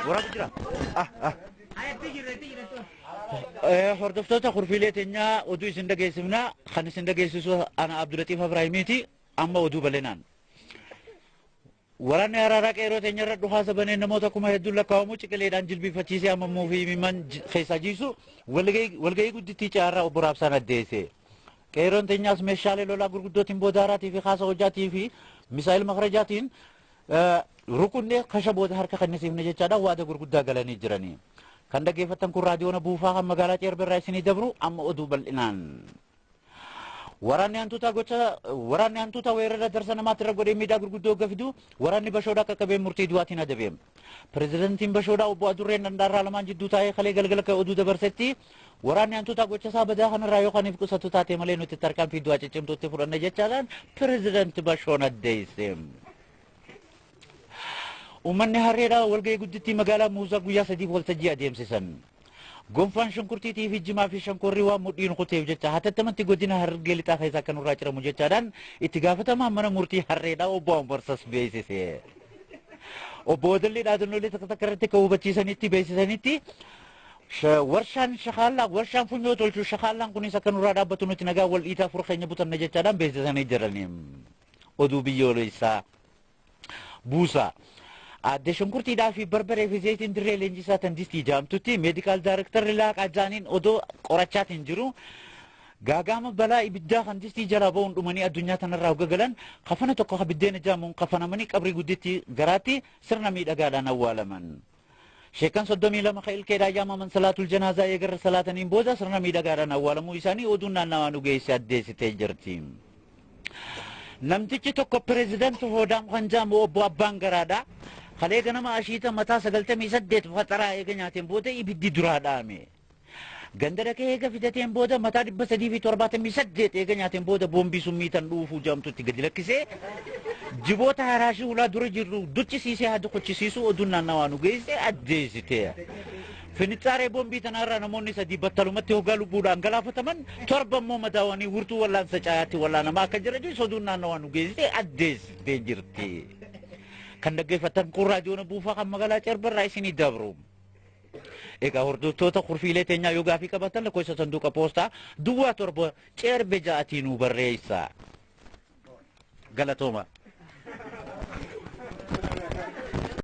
Waraabu jira. Hordoftoota kurfiilee teenyaa, oduu isin dhageessifna. Kan isin dhageessisu ana Abdulatiif Ibraahimiiti. Amma oduu bal'inaan. Waraanni Araaraa qeeroo teenyarra dhukaasa banee namoota kuma hedduun lakkaa'amu ciqileedhaan jilbiifachiisee ammamuu fi imimman keessaa jiisu walgahii guddittii caarraa obbo Raabsaan addeesse. Qeeroon teenyaas meeshaalee lolaa gurguddootiin boodaaraatii fi kaasa hojjaatii fi misaa'il makarajaatiin rukunnee kasha booda harka kennisiifne jechaadhaan waada gurguddaa galanii jiranii. Kan dhaggeeffattan kun raadiyoona buufaa kan magaalaa Ceerberraa isinii dabru. Amma oduu bal'inaan. Waraanni hantuutaa gocha waraanni hantuutaa weerara darsa namaatti irra godhee miidhaa gurguddoo hogga fidu waraanni Bashoodhaa qaqqabee murtii du'aatiin adabe. Pirezidantiin Bashoodhaa obbo Adurreen Dandaarraa lamaan jidduu taa'ee kalee galgala kan oduu dabarsetti, waraanni hantuutaa gocha isaa badaa kanarraa yoo kaniif qusatu taate malee nuti tarkaanfii du'aa ciccimtuutti fudhanna jechaadhaan pirezidanti Bashoon addeesse. Uummanni Harreedhaa walgahii guddittii magaalaa Muuzaa guyyaa 3f waltajjii adeemsisan. Gonfaan shunkurtiitii fi jimaa fi shankorrii waan mudhiin kuteef jecha hatattamatti godina Harargee Lixaa keessaa akka nurraa ciramu jechaadhaan itti gaafatamaan mana murtii Harreedhaa obbo Ambarsas beeksise. Obbo Wadallee dhaadannoolee takka takka irratti akka hubachiisanitti beeksisanitti, warshaan shakaallaa, warshaan funyoo tolchu shakaallaan kunis akka nurraa dhaabbatu, nuti nagaa wal dhiitaa fur keenya butanna jechaadhaan beeksisanii jirani. Oduu biyyoolessaa buusa. Aadde shunkurtiidhaa fi barbaree fi zayitiin dirree leenjisaa tan distii jaamtutti medical directorri laaqaa jaaniin odoo qorachaatiin jiru gaagaama balaa ibiddaa kan distii jalaa ba'uun dhumanii addunyaa tanarraa hogga galan kafana tokko ka biddeena jaamuun kafanamanii qabrii gudditti garaatti sirna miidhagaadhaan awwaalaman. Sheekan 32 ka ilkeedhaa jaamaman salaatul janaazaa eegarra salaataniin booda sirna miidhagaadhaan awwaalamuu isaanii oduun naannawaa nu geesse addeessitee jirti. Namtichi tokko pireezidaanti Hoodaam kan jaamu obbo Abbaan Garaadha. Kalee ganama ashiita mataa 98 faxaraa eega nyaateen booda ibiddi duraa dhaame. Ganda dhaqee eega fidateen booda mataa 378 eega nyaateen booda boombii summii tan dhuufuu jaamtutti gadi lakkisee jiboota haraashii ulaa dura jirru duchisiisee haa dukuchisiisuu oduun naannawaa nu geesse addeessite. Finixaaree boombii tanarraa namoonni sadii battalumatti hoggaa lubbuudhaan galaafataman, torba immoo madaawanii wirtuu wallaansa caayaatti wallaanamaa akka jiranis oduun naannawaa nu geesse addeessitee jirti. Kan dhaggeeffattan kun raadiyoona buufaa kan magaalaa Ceerbarraa isinii dabru. Egaa hordoftoota kurfiilee teenyaa, yoo gaafii qabaatan lakkoofsa sanduuqa poostaa duwwaa 7 Ceerbe 6tii nuu barreessa. Galatooma.